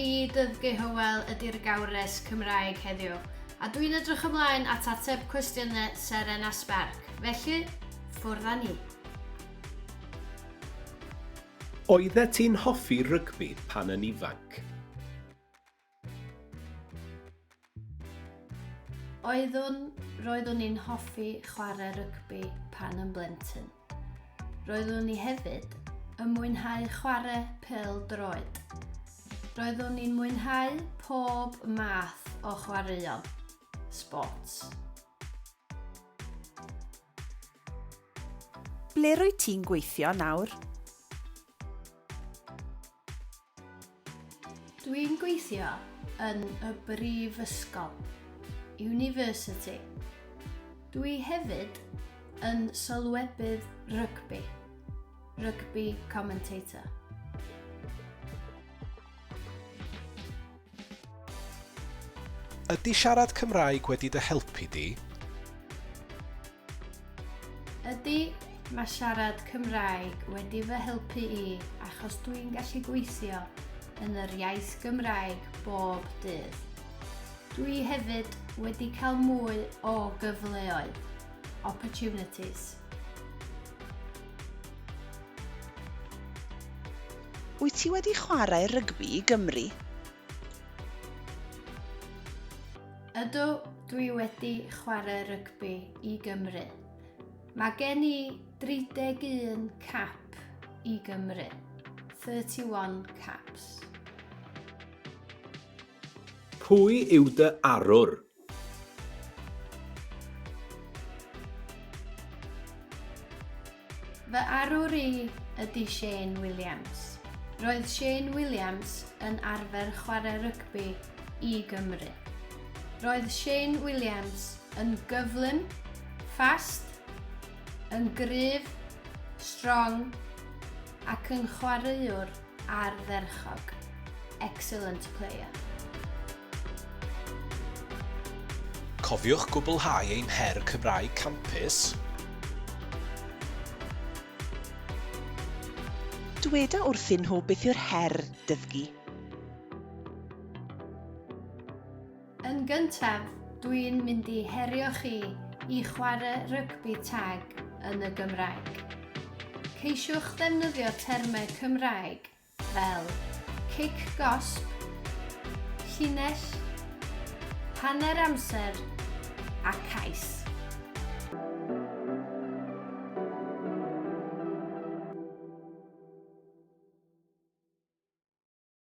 fi, Dyddgu Hywel, ydy'r gawres Cymraeg heddiw, a dwi'n edrych ymlaen at ateb cwestiynau Seren a Sbarc. Felly, ffwrdd â ni! Oeddet ti'n hoffi rygbi pan yn ifanc? Oeddwn, roeddwn i'n hoffi chwarae rygbi pan yn blentyn. Roeddwn i hefyd yn mwynhau chwarae pêl-droed. Roeddwn i'n mwynhau pob math o chwaraeon, sports. Ble rwyt ti'n gweithio nawr? Dwi'n gweithio yn y brifysgol, university. Dwi hefyd yn sylwebydd rygbi, rugby commentator. Ydy siarad Cymraeg wedi dy helpu di? Ydy, mae siarad Cymraeg wedi fy helpu i achos dwi'n gallu gweithio yn yr iaith Gymraeg bob dydd. Dwi hefyd wedi cael mwy o gyfleoedd, opportunities. Wyt ti wedi chwarae rygbi i Gymru? Ydw, dwi wedi chwarae rygbi i Gymru. Mae gen i 31 cap i Gymru. 31 caps. Pwy yw dy arwr? Fy arwr i ydy Shane Williams. Roedd Shane Williams yn arfer chwarae rygbi i Gymru. Roedd Shane Williams yn gyflym, fast, yn gryf, strong, ac yn chwaraewr ardderchog, excellent player. Cofiwch gwblhau ein her Cymraeg Campus. Dweda wrthyn nhw beth yw'r her, Dyddgu. Yn gyntaf, dwi'n mynd i herio chi i chwarae rygbi tag yn y Gymraeg. Ceisiwch ddefnyddio termau Cymraeg fel cic gosb, llinell, hanner amser a cais.